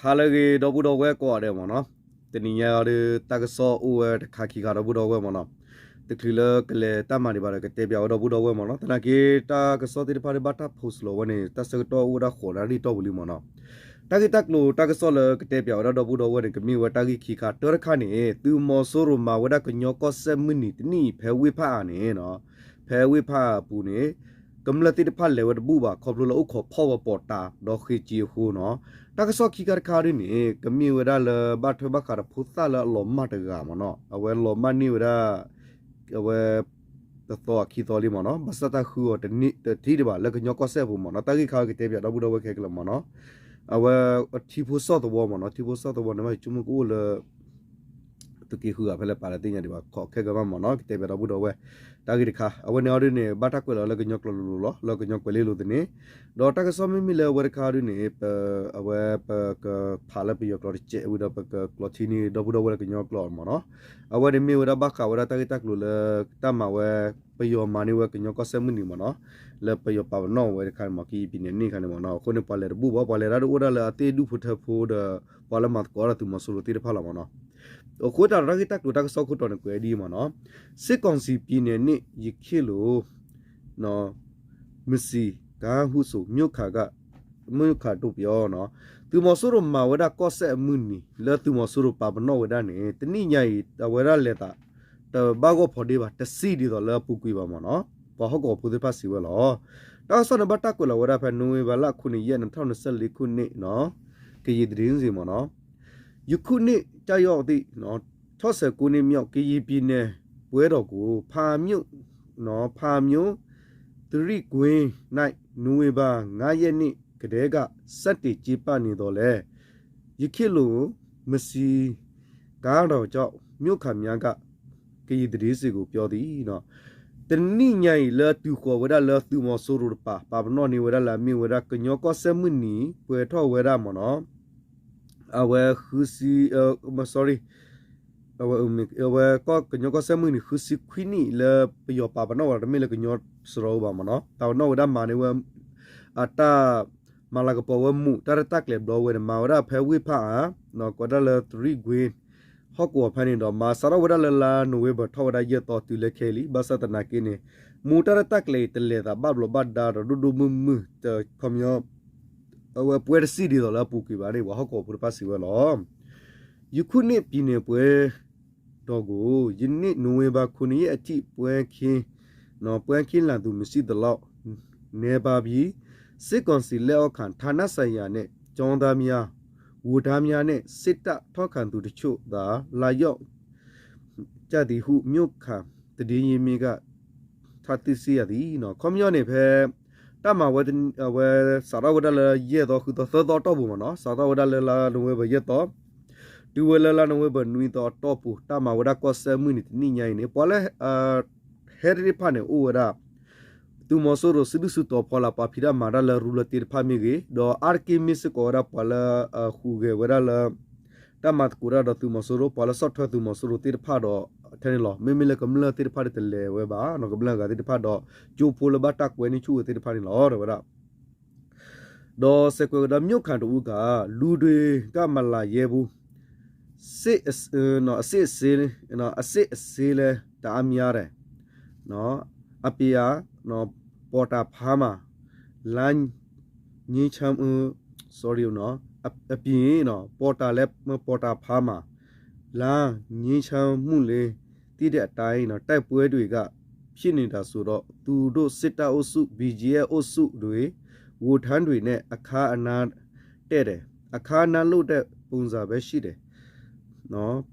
ဟါလၢအဂ့ၤ ဒီပုၢ်ဒီဝဲၢ်ကိးဂၤဒဲးမ့ၢ်နီၤ, တနံၤညါအံၤဒီး တၢ်ကစီၣ်အိၣ်ဝဲတခါခံခါ ဒီပုၢ်ဒီဝဲၢ်မ့ၢ်နီၤ, တချုးလၢကလဲၤတၢ်မၤဒံးဘၣ်ဒီး ကတဲပၠးဝဲဒီပုၢ်ဒီဝဲၢ်မ့ၢ်နီၤ, သနာ်က့ တၢ်ကစီၣ်သ့ၣ်တဖၣ်ဒ်ဘၣ်တၢ် post လီၤဝဲန့ၣ် တၢ်ဆၢကတီၢ်အိၣ်ဝဲဒၣ်ဃိးနၣ်ရံၣ်တီၢ်ပူၤလံမ့ၢ်နီၤ, တၢ်ဂ့ၢ်တၢ်ကျိၤတၢ်ကစီၣ်လၢကတဲပၠးဝဲဒၣ်ဒီပုၢ်ဒီဝဲၢ်န့ၣ် ကမ့ၢ်ဝဲတၢ်ဂ့ၢ်ခံခါ, တၢတခါန့ၣ် သုးမီၤစိရိၤမၤဝဲဒၣ်ကညီကီၢ်စဲၣ်မုၢ်နံၤတနံၣ်အံၤ ဖဲဝ့ၢ်ဖၣ်အါန့ၣ် ဖဲဝ့ၢ်ဖၣ်အါအပူၤန့ၣ် ကမျၢၢ်သ့ၣ်တဖၣ်လဲၤဝဲတဘူၣ်ဘၣ် ခီဖျိလၢအိၣ်ခိးဖီၣ်ဝဲပီးတၤဒီးဃ့က့အဃိနီၤ, တၢ်ကစီၣ်ခံခါတခါဒ်န့ၣ် ကမ့ၢ်ဝဲဒၣ်လၢဘၣ်ထွဲဘၣ်ဃးဒီးဖိသၣ်လၢအလီၤမၢ်တဂၤမ့ၢ်နီၤ, အဝဲလီၤမၢ်န့ၢ်ဝဲဒၣ် အဝဲ တသီအခံသီလံမ့ၢ်နီၤ, ဘၣ်ဆၣ်တၢ်ဃုအီၤတထံၣ်ဒံးဘၣ်လၢကညီကီၢ်စဲၣ်အပူၤမ့ၢ်နီၤ, တၢ်ဂ့ၢ်ခါကတဲပၠးဒီပုၢ်ဒီဝဲၢ်ခဲကလၢာ်မ့ၢ်နီၤ, အဝဲထံဖိစီၣ်သဝီမ့ၢ်နီၤ, ထံဖိစီၣ်သဝီန့ၣ် ဘၣ်ဆိကမိၣ်ကအိၣ်လၢ သုးက့ဃုဂၤဖဲလဲၣ်ပာ်လၢသ့ၣ်ညါဒံးဘၣ် ခီခဲကမ့ၢ်နီၤ, ကတဲပၠးဒီပုၢ်ဒီဝဲၢ် တၢ်ဂ့ၢ်တခါ, အဝဲန့ၣ်အီၤဒ်န့ၣ် ဘၣ်တၢ်ကွဲးလီၤလၢကညီကျိာ်လိၤလိၤလီၤ, လၢကညီကွဲးလ့လိၤသန့ၣ်, ဒီးတၢ်ကစီၣ်မ့မ့ၢ်လၢအဝဲတခါဒ်န့ၣ် ပ အဝဲပကဖးလၢပယီၤကျိာ်တစဲးဝံၤဒီး ပကကျိးထံန့ၢ်ဒီပုၢ်ဒီဝဲၢ်လၢကညီကျိာ်မ့ၢ်နီၤ, အဝဲန့ၣ်မ့ၢ်ဝဲဒၣ်ဘၣ်ဃးဝဲဒၣ်တၢ်ဂ့ၢ်တၢ်ကျိၤလၢ တၢ်မၤဝဲ ပယီၤမၤန့ၢ်ဝဲကညီကီၢ်စဲၣ်မုၢ်နံၤမ့ၢ်နီၤ, လၢပယီၤပာ်ပနီၣ်ဝဲတခါန့ၣ်မ့ၢ် ကယံၤပံၤနဲၣ်န့ၣ်တခါန့ၣ်မ့ၢ်နီၤ, အဃိန့ၣ် ပှၤလဲၤတဘူၣ်ဘၣ်, ပှၤလဲၤတၢ်ဒ်အိၣ်ဒၣ်လၢအသ့ၣ်ဒူၣ်ဖိထၢဖိဒီး ပှၤလၢမၤသကိးဒီးသုးမီၤစိရိၤသ့ၣ်တဖၣ်လီၤမ့ၢ်နီၤ, အဃိသတးဒီးတၢ်ဂ့ၢ်တၢ်ကျိၤတၢ်ကစီၣ်ခိၣ်တီန့ၣ် ကွဲးဒ်အံၤမ့ၢ်နီၤ, စစ်ကောင်စီပြည်နယ်နှင့် ယခ့ၣ်လိာ် မစံးကါဟူစိာ် မြို့ခံက မြို့ခံတို့ပြော နီၤ, သုးမီၤစိရိၤမၤဝဲဒၣ်ကီၢ်စဲၣ်အမုၢ်နံၤ လၢသုးမီၤစိရိၤပာ်ပနီၣ်ဝဲဒၣ်န့ၣ် တနံၣ်ညါအံၤ အဝဲဒၣ်လဲၤသး တဘၣ်ဂီၢ်ဖီဒ့ဘၣ်, တစံၣ်ဒ်သိးလၢအပူၤကွံာ်ဘၣ်မ့ၢ်နီၤ, ပှၤဟီၣ်ကဝီၤဖိသ့ၣ်တဖၣ်စံးဝဲလီၤ. တၢ်ကစီၣ်န့ၣ်ဘၣ်တၢ်ကွဲးလီၤဝဲဒၣ်ဖဲ နိၣ်ဝ့ဘၢၣ်လါ ခုနစ်ရက် နှစ်ထောင့်နှစ်ဆယ့်လေးခုနှစ် နီၤ, ကယံၤသတင်းစစ် မ့ၢ်နီၤ, ယခုနှစ်ကျရောက်သည့် ထီၣ်ဆယ်ကိုးနှစ်မြောက် ကရင်ပြည်နယ်ပွဲတော်ကို ဖားမြို့ ဖားမြို့ သရီကွင်း ၌ နိုဝင်ဘာ ငါးရက်နေ့ကတည်းက စတင်ကျင်းပနေသော်လည်း ယခ့ၣ်လိာ် မစံးကါတော်ကြောင့် မြို့ခံများက ကရင်သတင်းစစ်ကို ပြောသည် တနံၣ်ညါအံၤ လၢတုၤဃီၤဝဲဒၣ်လၢသုးမီၤစိရိၤတပၤ ပာ်ပနီၣ်န့ၢ်ဝဲဒၣ်လၢအမ့ၢ်ဝဲဒၣ် ကညီကီၢ်စဲၣ်မုၢ်နံၤ ပှဲၤထီၣ်ဝဲဒၣ်မ့ၢ်နီၤ, အဝဲဃုဆံ, sorry, အဝဲကညီကီၢ်စဲၣ်မုၢ်နံၤ ဃုဆံခွံနံၣ်လၢပယီၤပာ်ပနီၣ်ဝဲ တမ့ၢ်လၢကညီစရီဘၣ်မ့ၢ်နီၤ, ပာ်ပနီၣ်ဝဲဒၣ်မၤန့ၢ်ဝဲ အတၢ် မၤလၤကပီၤဝဲမူးတၢ်ရဲၣ်တၢ်ကျဲၤဘျီဝဲန့ၣ် မၤဝဲဒၣ်ဖဲဝ့ၢ်ဖးအါ, ကိးဒၣ်လၢသရံၣ်ကွ့ ဟီၣ်ကဝီၤဖဲန့ၣ်ဒီး မၤစးထီၣ်ဝဲဒၣ်လၢလါနိၣ်ဝ့ဘၢၣ်ထီၣ်ဝဲဒၣ်ယဲၢ်သီတုၤလၢခဲအံၤလံ. ဘၣ်ဆၣ်သနာ်က့န့ၣ် မူးတၢ်ရဲၣ်တၢ်ကျဲၤအံၤတလဲၤသးဘၣ်ဘျီးဘၣ်ဒါဒီးဒိၣ်ဒိၣ်မုၢ်မုၢ် ခီပညီ အဝဲပှဲၤတစံၣ်ဒ်သိးလၢအပူၤကွံာ်ဘၣ်န့ၣ် ပှၤဟီၣ်ကဝီၤဖိတဖၣ်စံးဝဲလီၤ. ယခုနှစ်ပြည်နယ်ပွဲတော်ကို ယနှစ် နိုဝင်ဘာ ခုနစ်ရက်အထိ ပွဲခင်း ပွဲခင်းလာသူ မရှိသလောက် နည်းပါးပြီး စစ်ကောင်စီလက်အောက်ခံ ဌာနဆိုင်ရာနဲ့ ကျောင်းသားများ၊ ဝန်ထမ်းများနဲ့ စစ်တပ်ထောက်ခံသူတချို့သာ လာရောက်ကြသည်ဟု မြို့ခံသတင်းရင်းမြစ်က ထပ်သိစေရသည် ခီပညီန့ၣ်ဖဲ တၢ်မၤဝဲ အဝဲစးထီၣ်ဝဲဒၣ်လၢယဲၢ်သီဃုသီသၢသီအတီၢ်ပူၤမ့ၢ်နီၤ, စးထီၣ်ဝဲဒၣ်လၢလါနိၣ်ဝ့ဘၢၣ်ယဲၢ်သီ တုၤဝဲလၢလါနိၣ်ဝ့ဘၢၣ်နွံသီအတီၢ်ပူၤ တၢ်မၤဝဲဒၣ်ကီၢ်စဲၣ်မုၢ်နံၤတနံၣ်ညါအံၤန့ၣ် ပှၤလၢ ဟဲသ့ၣ်တဖၣ်န့ၣ် အိၣ်ဝဲဒၣ် သုးမီၤစိရိၤစုဒုၣ်စုတီၤဖီလာ် ပှၤဖံးတၢ်မၤတၢ်လၢရူလၢသ့ၣ်တဖၣ်မ့ၢ်ဂ့ၤ, ဒီးအါတက့ၢ်မ့ၢ်စ့ၢ်ကီးဝဲဒၣ်ပှၤလၢ ဟူးဂဲၤဝဲဒၣ်လၢ တၢ်မၤသကိးတၢ်ဒီးသုးမီၤစိရိၤ ပှၤလၢဆီၣ်ထွဲသုးမီၤစိရိၤသ့ၣ်တဖၣ်ဒီး ထဲန့ၣ်လီၤ. မ့မ့ၢ်လၢကမျၢၢ်သ့ၣ်တဖၣ်ဒီးတလဲၤဝဲဘၣ်, ကမျၢၢ်အဂၤသ့ၣ်တဖၣ်ဒီး ကၠိဖိလၢဘၣ်တၢ်ကွဲန့ၢ်ဆူၣ်ဝဲသ့ၣ်တဖၣ်န့ၣ်လီၤ တဲဝဲဒၣ် ဒီးစဲးကွဲးကဒီး မြို့ခံတစ်ဦးက လူတွေကမလာရဲဘူး, စစ်အစစ်ဆေး, စစ်အစစ်လည်း တအားများတယ်, အပြင် ပေါ်တာဖားမှာ လမ်းငြိမ်းချမ်း, sorry, အပြင် ပေါ်တာလည်း ပေါ်တာဖားမှာ လမ်းငြိမ်းချမ်းမှုလည်း သိတဲ့အတိုင်း တိုက်ပွဲတွေက ဖြစ်နေတာဆိုတော့ သူတို့စစ်တပ်အုပ်စု ဘီဂျီအက်ဖ် အုပ်စုတွေ ဝန်ထမ်းတွေနဲ့ အခန်းအနားတည့်တယ်, အခန်းအနားလုပ်တဲ့ပုံစံပဲရှိတယ်,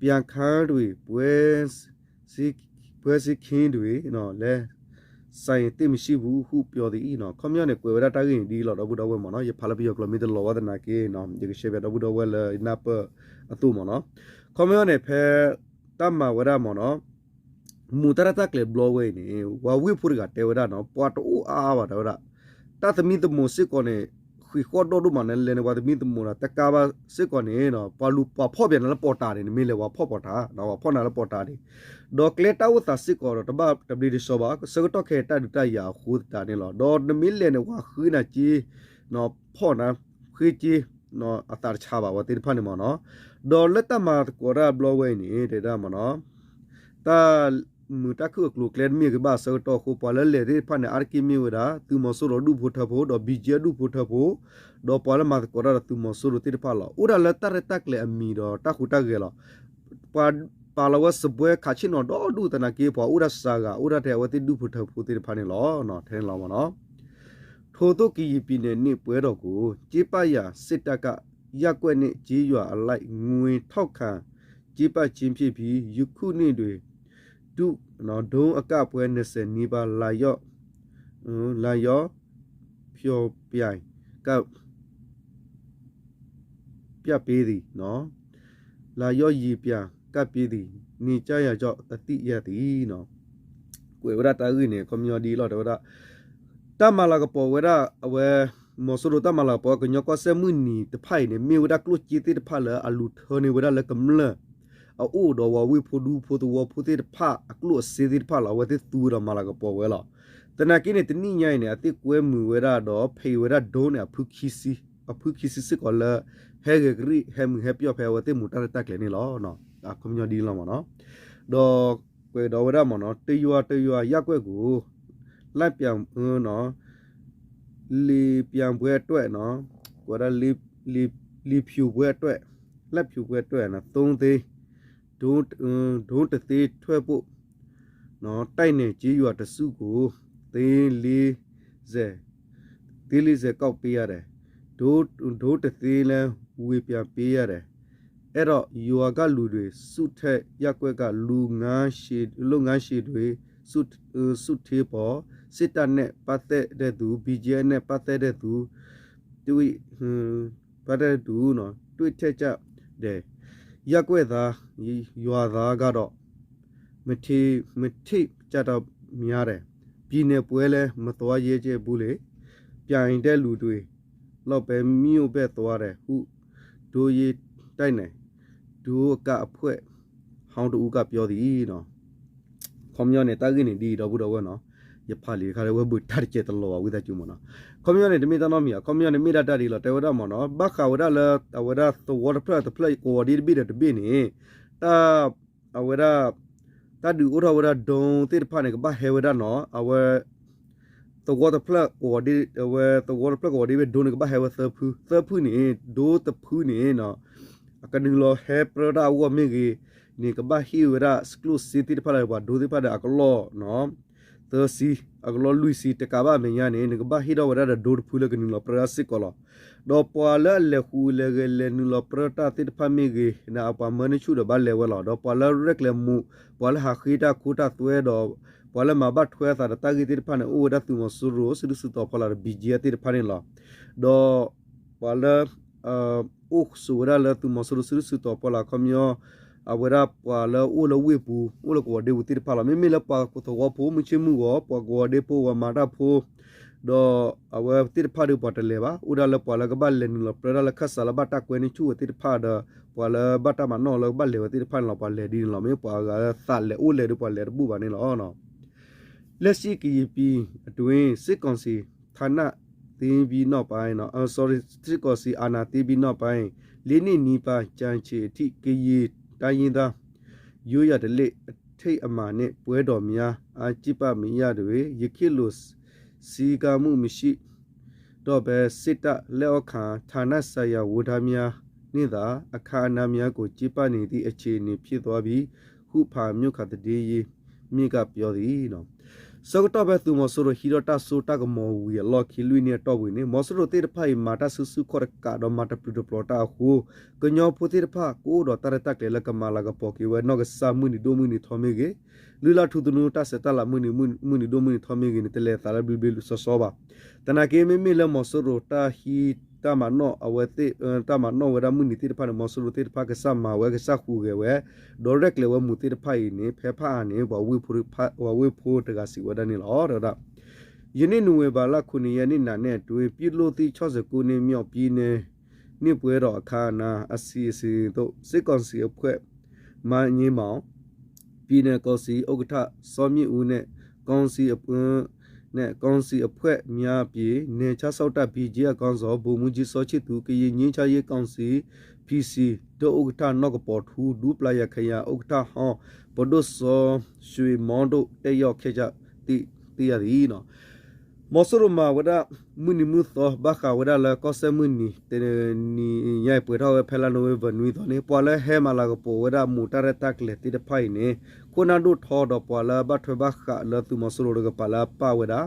ပြန်ခန်းတွေ ပွဲ ပွဲစီးခင်းတွေလည်း ဆိုင်သိပ်မရှိဘူးဟုပြောသည် ခီပညီန့ၣ် ကွဲးဝဲဒၣ်တၢ်ဂ့ၢ်န့ၣ်ဒ်လီၤ ဒီပုၢ်ဒီဝဲၢ်မ့ၢ်နီၤ, ယဖးလၢပယီၤကျိာ်မ့ၢ်တလီၤဝဲသနာ်က့နီၤ ယကရှဲပၠးဒီပုၢ်ဒီဝဲၢ်လၢယနၢ်ပၢၢ်အသိးမ့ၢ်နီၤ, ခီပညီန့ၣ် ဖဲ တၢ်မၤဝဲဒၣ်မ့ၢ်နီၤ မူးတၢ်ရဲၣ်တၢ်ကျဲၤဘျီဝဲအံၤန့ၣ် ပှၤဝ့ၢ်ဖိတဂၤတဲဝဲဒၣ်နီၤ ပှၤတအိၣ်အါအါဘၣ်တဲဝဲဒၣ်, တၢ်သမံသမိးစ့ၢ်ကီးန့ၣ် ဃံးဃီၣ်ဒီဒိၣ်မးန့ၣ် လဲၤန့ၣ်ပှၤသမံသမိးတၢ်တကါဘၣ်စ့ၢ်ကီးန့ၣ် ပှၤလူၤပှၤဖီၣ်ပၠးနၤလၢပီးတၤန့ၣ် နမ့ၢ်လဲၤပှၤဖီၣ်ပီးတၤ ပှၤဖီၣ်နၤလၢပီးတၤန့ၣ်, ဒီးကျဲတၢ်အိၣ်သးစ့ၢ်ကီးဒီးတဘၣ်တဘျ့တဆှီဘၣ် ဆၢကတီၢ်ခဲအံၤတၢ်ဒုးတၢ်ယၤအဃိသတးန့ၣ်လီၤ. ဒီးနမ့ၢ်လဲၤန့ၣ် ပှၤဃ့နၤက့ ဖီၣ်နၤ ဃ့က့ အသးတဆါဘၣ်ဝဲသ့ၣ်တဖၣ်န့ၣ်မ့ၢ်နီၤ. ဒီးလၢတၢ်မၤသကိးတၢ်ဘျီဝဲအံၤန့ၣ် တဲဒၣ်မ့ၢ်နီၤ တၢ်မုာ်တၢ်ခုၣ်အကျိၤအကျဲတမ့ၢ်ကဘၣ်အဆၢကတီၢ်အဃိ ပှၤလၢလဲၤသ့ၣ်တဖၣ်န့ၣ် အါတက့ၢ်မ့ၢ်ဝဲဒၣ် သုးမီၤစိရိၤဒူၣ်ဖိထၢဖိ ဒီး ဘီကၠံ အဒူၣ်ဖိထၢဖိ ဒီးပှၤလၢမၤသကိးတၢ်ဒီးသုးမီၤစိရိၤသ့ၣ်တဖၣ်လီၤ. အိၣ်ဒၣ်လၢတၢ်ရဲၣ်တၢ်ကျဲၤအမံၤဒီးတၢ်ဟူးတၢ်ဂဲၤလီၤ. ပှၤပာ်လီၤဝဲစပွဲခးဆ့ၣ်နီၤဒီဒူၣ်သနာ်က့ ပှၤအိၣ်ဒၣ်စှၤဂၤ အိၣ်ဒၣ်ထဲအဝဲသ့ၣ်ဒူၣ်ဖိထၢဖိသ့ၣ်တဖၣ်န့ၣ်လီၤ. ထဲန့ၣ်လီၤမ့ၢ်နီၤ ထိုသို့ကရင်ပြည်နယ်နှင့်ပွဲတော်ကို ကျင်းပရာစစ်တပ်က ရပ်ကွက်နှင့်ကျေးရွာအလိုက် ငွေထောက်ခံကျင်းပခြင်းဖြစ်ပြီး ယခုနှစ်တွင် ဒုံးအကပ်ပွဲ နှစ်ဆယ်နီးပါး လာရောက် လာရောက် ဖြောပြကပ် ပြပေးသည်နော် လာရောက်ရေပြန်ကပ်ပေးသည် နေကြရာကြောင့် အသည့်ရသည်နော် ကွဲးဝဲဒၣ်တၢ်ဂ့ၢ်န့ၣ် ခီပညီဒ်လီၤ တဲဝဲဒၣ် တၢ်မၤလၤကပီၤဝဲဒၣ် အဝဲ မီၤစိရိၤတၢ်မၤလၤကပီၤ ကညီကီၢ်စဲၣ်မုၢ်နံၤတဖၣ်အံၤန့ၣ် မ့ၢ်ဝဲဒၣ်ကျိၣ်စ့သ့ၣ်တဖၣ်လၢအလူၤထၢန့ၢ်ဝဲဒၣ်လၢကမျၢၢ် အအိၣ်ဒီးဝၤဝ့ၢ်ဖိဒူဖိသဝီဖိသ့ၣ်တဖၣ် အကျိၣ်အစ့သ့ၣ်တဖၣ်လီၤ. အဝဲသ့ၣ်သူဝဲဒီးမၤလၤကပီၤဝဲလီၤ. သနာ်က့န့ၣ် တနံၣ်ညါအံၤန့ၣ် အသ့ၣ်ကွဲမုာ်ဝဲဒၣ်ဒီး ဖံးဝဲဒၣ်ဒိၣ်န့ၣ် အဖုခံဆံစ့ၢ်ကီးလၢ ဟဲဂဲၤကရံၣ် ဟဲမုာ်ဟဲပျီၣ်ဖဲအဝဲသ့ၣ်မူးတၢ်ရဲၣ်တၢ်ကျဲၤန့ၣ်လီၤ. အခီပညီဒ်လီၤမ့ၢ်နီၤ ဒီးကွဲးဒီးဝဲဒၣ်မ့ၢ်နီၤ တယွၤတယွၤ ရပ်ကွက်ကို လိုက်ပြန် လေပြန်ပွဲအတွက်နော် ကွဲးဒၣ် လေဖြူပွဲအတွက် လိုက်ဖြူပွဲအတွက်နော် သုံးသိန်း ဒိတသေးထွက်ဖို့နော် တိုက်နယ်ကျေးရွာတစုကို သိန်းလေးဆယ် သိန်းလေးဆယ်ကောက်ပေးရတယ် ဒိတသေးလည်း ဝေပြန်ပေးရတယ် အဲ့တော့ ရွာကလူတွေ စုထဲ ရပ်ကွက်က လူငန်းရှည် လုပ်ငန်းရှင်တွေ စု စုထဲပေါ့ စစ်တပ်နဲ့ပတ်သက်တဲ့သူ ဘီကၠဲနဲ့ပတ်သက်တဲ့သူ တွေ့ ပတ်သက်တဲ့သူနော် တွေ့ထက်ကြတယ် ရပ်ကွက်သား ရွာသားကတော့ မထေ မထေကြတော့များတယ် ပြည်နယ်ပွဲလည်း မသွားရဲကြဘူးလေ ပြိုင်တဲ့လူတွေ လောက်ပဲ မြို့ဘက်သွားတယ်ဟု ဒိရေးတိုက်နယ် ဒိုအကအဖွဲ့ ဟောင်းတဦးကပြောသည် ခီပညီန့ၣ် တၢ်ဂ့ၢ်န့ၣ်ဒ်အံၤ ဒီပုၢ်ဒီဝဲၢ်နီၤ ယဖးလံာ်တခါ ဝဲဘုးတၢ်တကဲတလီၤဘၣ် ဝံသးစူၤမ့ၢ်နီၤ ခီပညီန့ၣ် တမ့ၢ်တၢ်နီတမံၤ အခီပညီန့ၣ် မ့ၢ်ဒၣ်တၢ်ဒ်လီၤ တဲဝဲဒၣ်မ့ၢ်နီၤ ဘၣ်ဃးဝဲဒၣ်လၢ အဝဲဒၣ်သဝီတဖျၢၣ်တဖျၢၣ် ကဝီၤဒ့တဘ့ၣ်ဒီးတဘ့ၣ်န့ၣ် တၢ် အဝဲဒၣ် တၢ်ဒုးအိၣ်ထီၣ်ဝဲဒၣ် drone သ့ၣ်တဖၣ်န့ၣ် ကဘၣ်ဟဲဝဲဒၣ်နီၤ အဝဲ သဝီတဖျၢၣ်ကဝီၤဒ့ အဝဲသဝီတဖျၢၣ်ကဝီၤဒ့ဘ့ၣ် drone န့ၣ် ကဘၣ်ဟဲဝဲသၢဖု သၢဖုန့ၣ် drone တဖုန့ၣ် ကနုာ်လီၤဟဲပြၢတၢ်အဂီၢ်မ့ၢ်ဂ့ၤန့ၣ် ကဘၣ်ဟ့ၣ်ဝဲဒၣ်ကျိၣ်စ့သ့ၣ်တဖၣ်လၢပှၤဒိသ့ၣ်တဖၣ်ဒီး အကလီၢ် သၢဆံ အကလီၢ်လွံၢ်ဆံ တကးဘၣ်အမဲာ်ညါန့ၣ် နကဘၣ်ဟ့ၣ်ထီၣ်ဝဲဒၣ်ဒီးဒိတဖုလၢကနုာ်လီၤပြၢတၢ်စ့ၢ်ကီးလီၤ. ဒီးပှၤလၢအလဲၤဃုာ်လဲၤဂဲၤလဲၤနုာ်လီၤပြၢတၢ်သ့ၣ်တဖၣ်မ့ၢ်ဂ့ၤ န့ၣ် အပှၤမၢန့ၢ်ဆူၣ်ဒီးဘၣ်လဲၤဝဲလီၤ. ဒီးပှၤလၢရဲၣ်ကျဲၤမူး ပှၤလၢဟးဃ့တၢ်ခိတၢ်သွဲဒီး ပှၤလၢမၤဘၣ်ထွဲအသးဒီးတၢ်ဂ့ၢ်သ့ၣ်တဖၣ်န့ၣ် အိၣ်ဝဲဒၣ်သုးမီၤစိရိၤ စုဒုၣ်စုတီၤဖီလာ်ဒီး ဘီကၠဲသ့ၣ်တဖၣ်န့ၣ်လီၤ. ဒီးပှၤလၢ အိၣ်ဆိးဝဲဒၣ်လၢသုးမီၤစိရိၤစုဒုၣ်စုတီၤဖီလာ် ခီပညီ အဝဲဒၣ်ပှၤလၢအိၣ်လၢဝ့ၢ်ပူၤ အိၣ်လၢကဝီၤဒ့ပူၤသ့ၣ်တဖၣ်လီၤ. မ့မ့ၢ်လၢပှၤသဝီဖိ မုၢ်ဆ့ၣ်မုၢ်ဂီၤ ပှၤကဝီၤဒ့ဖိ ပှၤမၤတၢ်ဖိ ဒီးအဝဲသ့ၣ်တဖၣ်ဒီးပှၤတလဲၤဘၣ်. အိၣ်ဒၣ်လၢပှၤလၢကဘၣ်လဲၤနုာ်လီၤပြၢတၢ်လၢခၢၣ်စးလၢဘၣ်တၢ်ကွဲန့ၢ်ဆူၣ်ဝဲသ့ၣ်တဖၣ်ဒီး ပှၤလၢဘၣ်တၢ်မၤနီၣ်လၢကဘၣ်လဲၤဝဲသ့ၣ်တဖၣ်န့ၣ်လီၤ. ပှၤလဲၤဒ်န့ၣ်လီၤ. မ့ၢ်ပှၤဂၤလၢသးလဲၤအိၣ်လဲၤဒီးပှၤလဲၤတဘူၣ်ဘၣ်န့ၣ်လီၤ. လက်ရှိကရင်ပြည်အတွင်း စစ်ကောင်စီ ဌာနသိမ်းပြီးနောက်ပိုင်းနော် အ sorry စစ်ကောင်စီအာဏာသိမ်းပြီးနောက်ပိုင်း လေးနှစ်နီးပါးကြာချိန်အထိ ကရင်တိုင်းရင်းသား ရိုးရာဓလေ့ အထိမ်းအမှတ်နှင့် ပွဲတော်များ အား ကျင်းပမရသဖြင့် ယခေတ်လို စည်းကမ်းမှုမရှိတော့ဘဲ စစ်တပ်လက်အောက်ခံ ဌာနဆိုင်ရာဝန်ထမ်းများနှင့်သာ အခမ်းအနားများကို ကျင်းပနေသည့် အခြေအနေဖြစ်သွားပြီဟု ဖားမြို့ခံသတင်းရင်းမြစ်က ပြောသည် ဆၢကတီၢ်ဖဲသုးမီၤစိရိၤ ဟံးထီၣ်တၢ်စိတၢ်ကမီၤဝံၤအလီၢ်ခံ လွံၢ်နံၣ်အတီၢ်ပူၤန့ၣ် မီၤစိရိၤသ့ၣ်တဖၣ်အံၤ မၤတၢ်စုဆူၣ်ခီၣ်တကးဒီး မၤတပျုာ်တပျီၤတၢ်အဃိ ကညီဖိသ့ၣ်တဖၣ် ကအိၣ်ဒီးတၢ်ရဲၣ်တၢ်ကျဲၤလၢကမၤလၤကပီၤက့ၤဝဲ နီၢ်ကစၢ်မုၢ်နံၤဒိၣ်မုၢ်နံၤထီမ့ၢ်ဂ့ၤ, လုၢ်လၢ်ထူသနူတၢ်ဆဲးတၢ်လၤမုၢ်နံၤ မုၢ်နံၤဒိၣ်မုၢ်နံၤထီမ့ၢ်ဂ့ၤန့ၣ် တလဲၤသးလၢဘျ့ဘျ့စီစီဘၣ်. သနာ်က့ မ့မ့ၢ်လၢမီၤစိရိၤတၢ်ဟံးတၢ်မၤနီၣ် အဝဲသ့ၣ် တၢ်မၤနီၣ်ဝဲဒၣ်မုၢ်နံၤသ့ၣ်တဖၣ်န့ၣ် မီၤစိရိၤသ့ၣ်တဖၣ်ကစၢ်မၤဝဲ ကစၢ်ဟူးဂဲၤဝဲ ဒီးရဲၣ်ကျဲၤဝဲမူးသ့ၣ်တဖၣ်အံၤန့ၣ် ဖဲဖးအါန့ၣ် ပှၤဝ့ၢ်ဖိတဂၤစံးဝဲဒၣ်န့ၣ်လီၤ. တဲဝဲဒၣ် ယနေ့ နိုဝင်ဘာလ ခုနစ်ရက်နေ့ နံနက်တွင် ပြုလုပ်သည့် ခြောက်ဆယ့်ကိုးနှစ်မြောက် ပြည်နယ်နေ့ပွဲတော် အခမ်းအနား အစီအစဉ်သို့ စစ်ကောင်စီအဖွဲ့မှ ငြိမ်းမောင် ပြည်နယ်ကောင်စီဥက္ကဋ္ဌ စောမြင့်ဦးနှင့် ကောင်စီအဖွဲ့ ကောင်စီအဖွဲ့များအပြင် နယ်ခြားစောင့်တပ် ဘီဂျီအက် ခေါင်းဆောင် ဗိုလ်မှူးကြီး စောချစ်သူ, ကရင်ငြိမ်းချမ်းရေးကောင်စီ ဖီစီ ဒုဥက္ကဋ္ဌ နီၢ်ကပီၤထူ, ဒူပျၤယၤခရိုင် ဥက္ကဋ္ဌဟောင်း ပဒိၣ်စီၤရွှေမောင် တို့ တက်ရောက်ခဲ့ကြသည် သိရသည်. မီၤစိရိၤမၤဝဲဒၣ် မုၢ်နံၤမုၢ်သီ ဘၣ်ဃးဝဲဒၣ်လၢကီၢ်စဲၣ်မုၢ်နံၤ တနံၤညါအံၤ ပှဲၤထီၣ်ဝဲဖဲလါနိၣ်ဝ့ဘၢၣ်နွံသီန့ၣ် ပှၤလၢဟဲမၤလၤကပီၤဝဲဒၣ် မိၢ်တၢ်ရဲၣ်တၢ်ကျဲၤသ့ၣ်တဖၣ်အံၤန့ၣ် ခိၣ်နၢ်ဒိၣ်ထီဒီး ပှၤလၢဘၣ်ထွဲဘၣ်ဃးလၢသုးမီၤစိရိၤတကပၤလၢပာ်ဝဲဒၣ်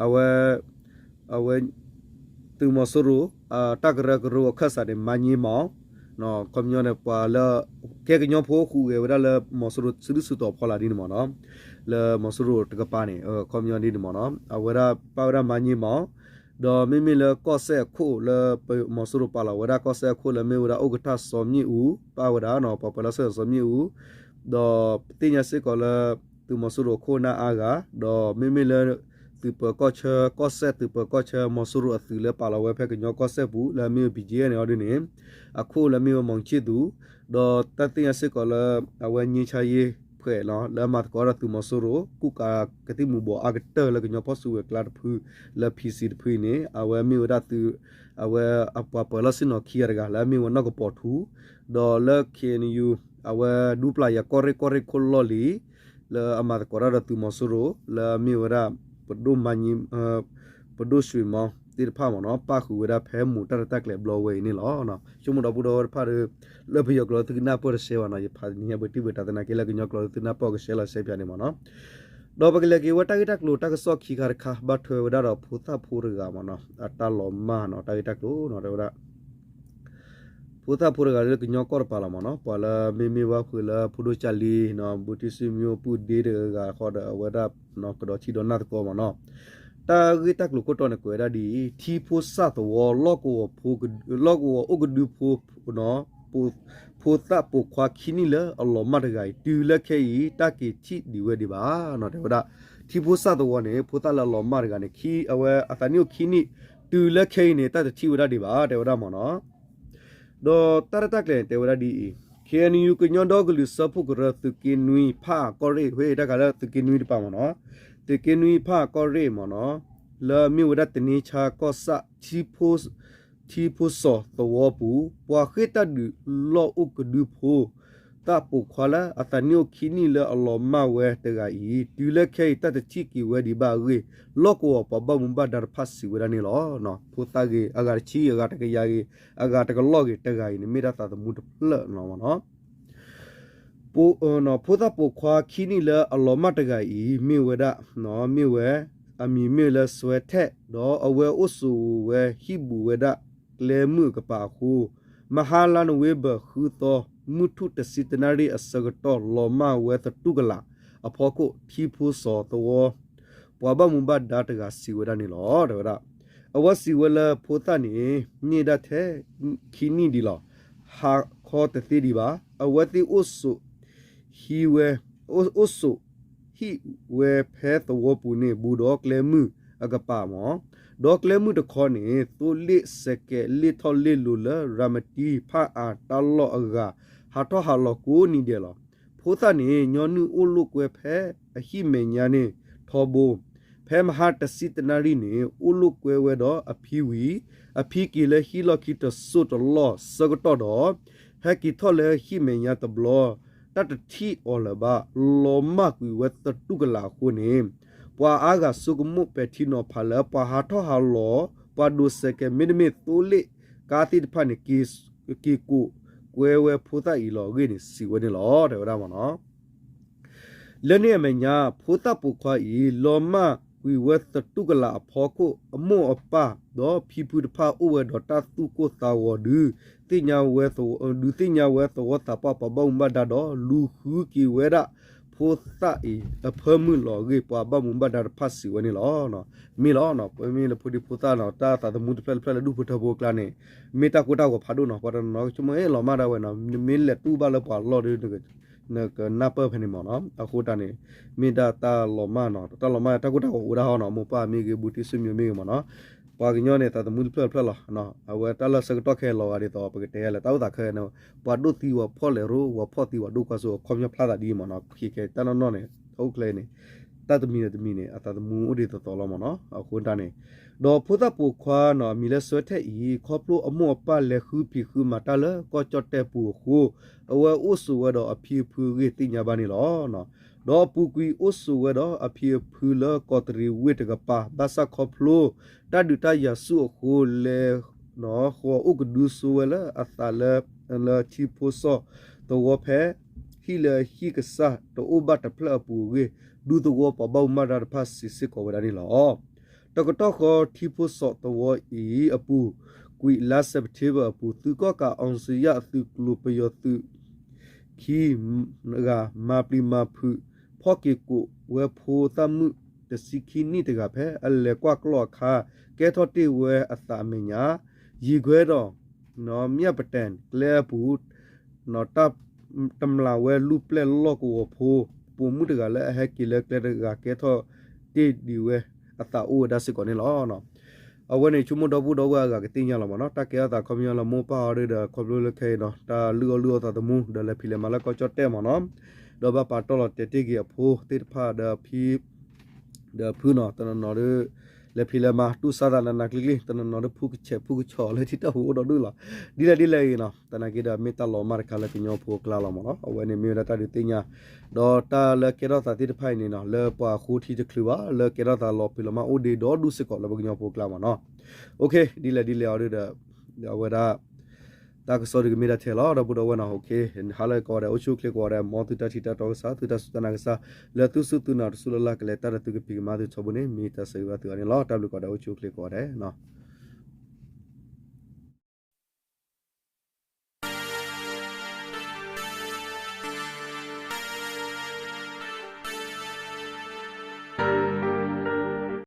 အဝဲ အဝဲ သုးမီၤစိရိၤ တၢ်ကရၢကရိအခၢၣ်စးန့ၣ် မၤည့မီၤ ခီပညီန့ၣ် ပှၤလၢ ကဲကညီဖိဃုာ်ဂဲၤဝဲဒၣ်လၢမီၤစိရိၤစုဒုၣ်စုတီၤဖီလာ်ဒ်န့ၣ်မ့ၢ်နီၤ, လၢမီၤစိရိၤတကပၤန့ၣ် ခီပညီဒ်န့ၣ်မ့ၢ်နီၤ, အဝဲဒၣ်ပာ်ဝဲဒၣ်မၤည့မီၤ, ဒီးမ့မ့ၢ်လၢကီၢ်စဲၣ်အခိၣ်လၢ မီၤစိရိၤပာ်လီၤဝဲဒၣ်ကီၢ်စဲၣ်အခိၣ်လၢမ့ၢ်ဝဲဒၣ် ဥက္ကဋ္ဌ စီၤမြင့်ဦး ပာ်ဝဲဒၣ်နီၤ, ပှၤပၢၤလီၢ်ဆၢၣ် စီၤမြင့်ဦး ဒီးပသ့ၣ်ညါစ့ၢ်ကီးလၢ သုးမီၤစိရိၤအခိၣ်နၢ်အါဂၤ, ဒီးမ့မ့ၢ်လၢ သုးပၢၤကီၢ်ဆၢ ကီၢ်စဲၣ်သုးပၢၤကီၢ်ဆၢ မီၤစိရိၤအသုးလၢပာ်လီၤဝဲဖဲကညီကီၢ်စဲၣ်ပူၤ လၢအမ့ၢ်ဝဲ ဘီကၠ့ၣ်အ့ၣ်န့ၣ်အီၤဒ်န့ၣ် အခိၣ်လၢမ့ၢ်ဝဲ မီၤဆ့ၣ်သူး, ဒီးတၢ်သ့ၣ်ညါစ့ၢ်ကီးလၢ အဝဲ ငြိမ်းချမ်းရေးအဖွဲ့ လၢအမၤသကိးဒီးသုးမီၤစိရိၤ ကူၣ်ကးကသံၣ်မူၤဘှီးအါကတၢၢ်လၢကညီဖီၣ်စုကဝဲၤကျါတဖု လၢ ဖီစီ တဖုအံၤန့ၣ် အဝဲမ့ၢ်ဝဲဒၣ်သုး အဝဲအပှၤပၢၤလီၢ်ဆ့ၣ်နီၤခံဂၤတဂၤ လၢအမ့ၢ်ဝဲ နီၢ်ကပီၤထူ, ဒီးလၢ ခ့ၣ်အဲၣ်ယူၣ် အဝဲဒူပျၤယၤကီၢ်ရ့ၣ် ကီၢ်ရ့ၣ်ခိၣ်လီၢ်လံၤ လၢအမၤသကိးတၢ်ဒီးသုးမီၤစိရိၤ လၢအမ့ၢ်ဝဲဒၣ် ပဒိၣ်မၤ ပဒိၣ်ရွှ့ၣ်မီၤသ့ၣ်တဖၣ်မ့ၢ်နီၤ ပၣ်ဃုာ်ဝဲဒၣ်ဖဲမိၢ်တၢ်ရဲၣ်တၢ်ကျဲၤဘျီဝဲအံၤန့ၣ်လီၤ. ဆိကမိၣ်ဒီပုၢ်ဒီဝဲၢ်တဖၣ်ဒီး လၢပယီၤကျိာ်သုကနၢ်ပၢၢ်တစဲးဘၣ်နီၤ, ယဖးနံၤဟဲပတံၢ်ဘၣ်တၢ်သနာ်က့လၢကညီကျိာ်သုကနၢ်ပၢၢ်ကစဲးလီၤစဲးဖၠးန့ၣ်မ့ၢ်နီၤ. ဒီးပကလဲၤက့ၤဝဲတၢ်ဂ့ၢ်တၢ်ကျိၤတၢ်ကစီၣ်ခံခါတခါ ဘၣ်ထွဲဝဲဒၣ်ဒီးဖိသၣ်ဖိတဂၤမ့ၢ်နီၤ အတၢ်လီၤမၢ်နီၤ တၢ်ဂ့ၢ်တၢ်ကျိၤနီၤ တဲဝဲဒၣ် ဖိသၣ်ဖိတဂၤလၢကညီကီၢ်တပၤလီၤမ့ၢ်နီၤ, ပှၤလၢမ့မ့ၢ်ဘၣ်ဃုာ်လၢဖိဒိၣ်ကၢ်လံနီၤ ဘူးတံၢ်စုမ့ၢ်အိၣ်ပုၢ်ဒ့တဂၤဃီဒီး အဝဲဒၣ် ကဒီးထံဒီးနၢ်သကိးမ့ၢ်နီၤ. တၢ်ဂ့ၢ်တၢ်ကျိၤခိၣ်တီန့ၣ် ကွဲးဝဲဒၣ်ဒ်အံၤ, ထံဖိစၣ်သဝီ လီၢ်ကဝီၤ လီၢ်ကဝီၤအိၣ်ကဒုဖိ ဖိသၣ်ပိာ်ခွါခံနံၣ်လၢအလီၤမၢ်တဂၤအံၤ တုၤလၢခဲအံၤ တၢ်က့ၤထံၣ်ဒံးဝဲဒံးဘၣ်နီၤ တဲဝဲဒၣ်. ထံဖိစၣ်သဝီန့ၣ် ဖိသၣ်လၢအလီၤမၢ်တဂၤန့ၣ် အဝဲအသးနံၣ်အိၣ်ခံနံၣ် တုၤလၢခဲအံၤန့ၣ် တၢ်တထံၣ်ဝဲဒၣ်ဒံးဘၣ် တဲဝဲဒၣ်မ့ၢ်နီၤ. ဒီးတၢ်ရဲၣ်တၢ်ကျဲၤန့ၣ် တဲဝဲဒၣ်ဒ်အံၤ, ခ့ၣ်အဲၣ်ယူၣ် ကညီဒီကလုာ်စၢဖှိၣ်ကရၢ သုးက့နွံ ဖၣ်အၣ်ကီၢ်ရ့ၣ် ဝဲတၢ်ခးလၢသုးက့နွံတပၤမ့ၢ်နီၤ, သုးက့နွံ ဖၣ်အၣ်ကီၢ်ရ့ၣ်မ့ၢ်နီၤ, လၢအမ့ၢ်ဝဲဒၣ်တန့ဆါကီၢ်ဆၣ် ထံဖိစီၤသဝီပူၤ ပှၤဃ့ၢ်တၢ်ဒုးလီၢ်အိၣ်ကဒုဖိ သၣ်ပိာ်ခွါလၢအသးနံၣ်အိၣ်ခံနံၣ်လၢအလီၤမၢ်ဝဲတဂၤအံၤ တုၤလၢခဲအံၤ တၢ်တထံၣ်က့ၤဝဲဒံးဘၣ်အဂ့ၢ် လီၢ်ကဝီၤပှၤဘၣ်မူဘၣ်ဒါတဖၣ်စံးဝဲဒၣ်န့ၣ်လီၤ. ဖိသၣ်ဂ့ၤ အဂၤတဆံ အဂၤတကယၤဂ့ၤ အဂၤတကလီၢ်ဂ့ၤ တဂၤအံၤန့ၣ် မ့ၢ်ဒၣ်သးသမူတဖျၢၣ်လီၤမ့ၢ်နီၤ. ဖိသၣ်ပိာ်ခွါခံနံၣ်လၢအလီၤမၢ်တဂၤအံၤ မ့ၢ်ဝဲဒၣ် မ့ၢ်ဝဲ အမံၤမ့ၢ်လၢစွဲထဲး ဒီးအဝဲအိၣ်ဆိးဝဲဟံၣ်ဘူးဝဲဒၣ်ကျဲမုၢ်အကပၤအဃိ မဟါလါနိၣ်ဝ့ဘၢၣ်ဃုသီ မုၢ်ထူၣ်တဆံတနၣ်ရံၣ်အဆၢကတီၢ် လီၤမၢ်ဝဲသတူၢ်ကလာ်အဖီခိၣ် ထံဖိစီၤသဝီ ပှၤဘၣ်မူဘၣ်ဒါတဂၤစံးဝဲဒၣ်န့ၣ်လီၤ. တဲဝဲဒၣ် အဝဲစံးဝဲလၢဖိသၣ်န့ၣ် န့ၢ်ဒၣ်ထဲခံနံၣ်ဒံးလီၤ. ဟးခီတသ့ဒံးဘၣ်. အဝဲသ့ၣ်အိၣ်ဆိး ဟံးဝဲ အိၣ် အိၣ်ဆိးဟံၣ်ဝဲဖဲသဝီပူၤန့ၣ် ဘူးဒီးကျဲမုၢ်အကပၤမ့ၢ် ဒီးကျဲမုၢ်တခီန့ၣ် သိလ့ၣ်စဲးကဲးလ့ၣ်ထီၣ်လ့ၣ်လီၤလၢ ရၤမတံဖၣ်အၣ်တၢ်လီၢ်အဂၤ ဟးထီၣ်ဟးလီၤကိးနံၤဒဲးလီၤ. ဖိသၣ်န့ၣ် ညီနုၢ်အိၣ်လိာ်ကွဲဖဲအဟံၣ်မဲာ်ညါန့ၣ်ထီဘိ ဖဲမဟါတဆံတနၣ်ရံၣ်န့ၣ် အိၣ်လိာ်ကွဲဝဲဒီးအဖံဝံၤ အဖံက့ၤလၢဟံၣ်လီၢ်ခံတစိၢ်တလီၢ်ဆၢကတီၢ်ဒီး ဟဲက့ၤထီၣ်လၢဟံၣ်မဲာ်ညါတဘျီ တၢ်တထံၣ်အီၤလၢၤဘၣ် လီၤမၢ်ကွံာ်ဝဲသတူၢ်ကလာ်အဃိန့ၣ် ပှၤအါဂၤဆိကမိၣ်ပဲာ်ထံနီၤဖးလၢ ပှၤဟးထီၣ်ဟးလီၤ ပှၤဒိးစဲးကဲး မ့တမ့ၢ်သိလ့ၣ်ကါသ့ၣ်တဖၣ်န့ၣ် က့ၤကိးကွဲဝဲဖိသၣ်အံၤလီၤအဂ့ၢ်န့ၣ် စံးဝဲန့ၣ်လီၤ. တဲဝဲဒၣ်မ့ၢ်နီၤ လၢန့ၣ်အမဲာ်ညါ ဖိသၣ်ပိာ်ခွါအံၤ လီၤမၢ်ကွံာ်ဝဲသတူၢ်ကလာ်အဖီခိၣ် အမိၢ်အပၢ် ဒီးဖံဖုတဖၣ်အိၣ်ဝဲဒီးတၢ်သူၣ်ကိၢ်သးဂီၤဒုး သ့ၣ်ညါဝဲ ဒုးသ့ၣ်ညါဝဲသဝီသးပှၢ်ပှၤဘၣ်မူဘၣ်ဒါဒီး လူၤဃုက့ၤဝဲဒၣ်ဖိသၣ်အံၤအဖၢမုၢ်လီၤအဂ့ၢ် ပှၤဘၣ်မူဘၣ်ဒါတဖၣ်စံးဝဲန့ၣ်လီၤ. မ့ၢ်လီၤ မ့မ့ၢ်လၢဖိဒံဖိသၣ်နီၤ တၢ်သးသမူတဖျၢၣ်တဖျၢၣ်လၢဒူၣ်ဖိထၢဖိအကျါန့ၣ် မ့ၢ်တၢ်ကိၢ်တၢ်ဂီၤဖးဒိၣ်နီၤ ပှၤတနီၤနီၤဆိကမိၣ် အဲ လီၤမၢ်ဒၣ်ဝဲနီၤ မ့ၢ်လဲၤတူၢ်ဘၣ်လၢပှၤလီၢ်ဒီး နကနၢ်ပၢၢ်ဖဲန့ၣ်မ့ၢ်နီၤ အဃိတၢ်န့ၣ် မ့ၢ်ဒၣ်တၢ်လီၤမၢ်နီၤ တၢ်လီၤမၢ်တၢ်ကိၢ်တၢ်ဂီၤအိၣ်ဒၣ်ဟီနီၤ မိၢ်ပၢ်မ့ၢ်ဂ့ၤ ဘူးတံၢ်စုမ့ၢ်ဂ့ၤမ့ၢ်ဂ့ၤမ့ၢ်နီၤ ပှၤကညီန့ၣ် သးသမူတဖျၢၣ်တဖျၢၣ်လီၤ အဝဲတၢ်လၢဆၢကတီၢ်ခဲအံၤလီၤဂာ်ဒ်သိး ပကတဲလဲၣ် တၢ်အိၣ်သးခဲအံၤန့ၣ် ပှၤဒိၣ်သံဝဲဖီၣ်လဲၤရိ ဝဲဖီၣ်သံဝဲဒိၣ်ကွၢ်စိ အခီပညီဖျါသးဒ်အံၤမ့ၢ်နီၤ ခဲကဲတၢ်နီၢ်နီၢ်န့ၣ် တၢ်အိၣ်ချ့န့ၣ် တၢ်တမံၤဒီးတမံၤန့ၣ် အသးသမူအိၣ်ဒ်သိးသိးလီၤမ့ၢ်နီၤ. အဃိတၢ်န့ၣ် ဒီးဖိသၣ်ပိာ်ခွါနီၤ အမံၤလၢဆှၢထဲအံၤ ခီဖျိအမိၢ်အပၢ်လဲၤဃုဖံးဃုမၤတၢ်လၢကီၢ်ကၠီၣ်တဲၣ်ပူၤအဃိ အဝဲအိၣ်ဆိးဝဲဒီးအဖံအဖုအဂ့ၢ်သ့ၣ်ညါဘၣ်န့ၣ်လီၤ. ဒီးအပူၤကွံာ်အိၣ်ဆိးဝဲဒီးအဖံအဖုလၢကီးတရံးဝ့ၢ်တကပၤ ဘၣ်ဆၣ်ခီဖျိ တၢ်ဒုးတၢ်ယၤဆူၣ်အဃိ လဲၤ ဃီၤအိၣ်ကဒုစိဝဲလၢအသးလၢ လၢထံဖိစီၣ်သဝီဖဲ ဟံၣ်လၢအဟံၣ်ကစၢ်တအိၣ်ဘၣ်တဖျၢၣ်အပူၤအဂ့ၢ် ဒူသဝီပှၤဘၣ်မူဘၣ်ဒါတဖၣ်စံးစ့ၢ်ကီးဝဲဒၣ်န့ၣ်လီၤ. တကတီၢ်ဃီထံဖိစီၣ်သဝီအံၤအပူၤကွံာ် လါစဲးပထ့ဘၢၣ်အပူၤ သုးကီၣ်ကးအီစံယၣ်အသုးကျိၤပယီၤသုး ခံဂၤမၤပျံၤမၤဖုး ဖီၣ်က့ၤကိးဝဲဖိသၣ်မုၣ်တဆံခံနံၣ်တဂၤဖဲ အလဲၤကွၢ်ကျီၢ်အခါ ကဲထီၣ်တ့ၢ်ဝဲအသးအမဲာ်ညါ ယံၤကွဲဒီး မၠၣ်ပတဲၣ်ကျဲအပူၤ တမျၢ်ဝဲလူၢ်ပျဲၢ်လီၢ်ကဝီၤဖိ ပိာ်မုၣ်တဂၤလၢအဟဲက့ၤလၢကျဲတဂၤ ကဲထီၣ်တ့ၢ်ဒံးဝဲအသးအိၣ်ဝဲဒၣ်စ့ၢ်ကီးန့ၣ်လီၤ. အဝဲန့ၣ် ဆိကမိၣ်ဒီပုၢ်ဒီဝဲၢ်အဂၤကသ့ၣ်ညါလီၤမ့ၢ်နီၤ. တၢ်ကဲထီၣ်သးခီပညီလၢမိၢ်ပၢ်အီၤဒ်ဒီး ခီဖျိလၢခဲအံၤနီၤ တၢ်လုၢ်အီၣ်လုၢ်အီသးသမူ ဒီးလဲၤဖံးလဲၤမၤလၢကီၢ်ကၠီၣ်တဲၣ်မ့ၢ်နီၤ ဒီးဘၣ်ပာ်တီၢ်လီၤတဲာ်တ့ၢ်က့ၤအဖိသ့ၣ်တဖၣ်ဒီးအဖံ ဒီးအဖုနီၤ တနီၤနီၤဒီး လဲၤဖံးလဲၤမၤတူၢ်ဆါသးနးနးကျံကျံ တနီၤနီၤဒီးဖုကဆဲးဖုကဆီးလၢထံတၢ်ပူၤအိၣ်ဒီးဒူၣ်လီၤ. ဒ်လဲၣ်ဒ်လဲၣ်ဂ့ၤနီၤ သနာ်က့ဒီးမ့ၢ်တၢ်လီၤမၢ်တခါလၢကညီဖိအကျါလီၤမ့ၢ်နီၤ. အဝဲန့ၣ်မ့ၢ်ဝဲဒၣ်တၢ်ဒုးသ့ၣ်ညါ ဒီးတၢ်လၢကဲထီၣ်သးသ့ၣ်တဖၣ်အံၤန့ၣ်နီၤ လၢပှၤအဃိထံတချုးဘၣ် လၢကဲထီၣ်သးလီၤဖံးလီၤမၢ်အိၣ်ဒံးဒီးဒူၣ်စ့ၢ်ကီးလၢပကညီဖိအကျါမ့ၢ်နီၤ. ဒ်လဲၣ်ဒ်လဲၣ်အီၤဒီး အဝဲဒၣ် တၢ်ကစီၣ်ဒုးကမ့ၢ်ဒၣ်ထဲလီၤ ဒီပုၢ်ဒီဝဲၢ်နီၤ. ဟါလၢကိးဂၤဒဲး အိၣ်ဆူၣ်အိၣ်ချ့ကိးဂၤဒဲး မ်သုတၢ်ထံၣ်တၢ်တီကစၢ် သုတၢ်စူၢ်တၢ်နာ်ကစၢ် လၢသုစူၢ်သုနာ်တစူၢ်လၢ်လၢ်ကလဲၤတၢ်ဒီးသုကဖံးကမၤသုထီဘိန့ၣ် မ့ၢ်တၢ်ဆၢဂ့ၤဘၣ်သုဂၤန့ၣ်လီၤ. တၢ်ဘျုးကိးဂၤဒဲး အိၣ်ဆူၣ်အိၣ်ချ့ကိးဂၤဒဲး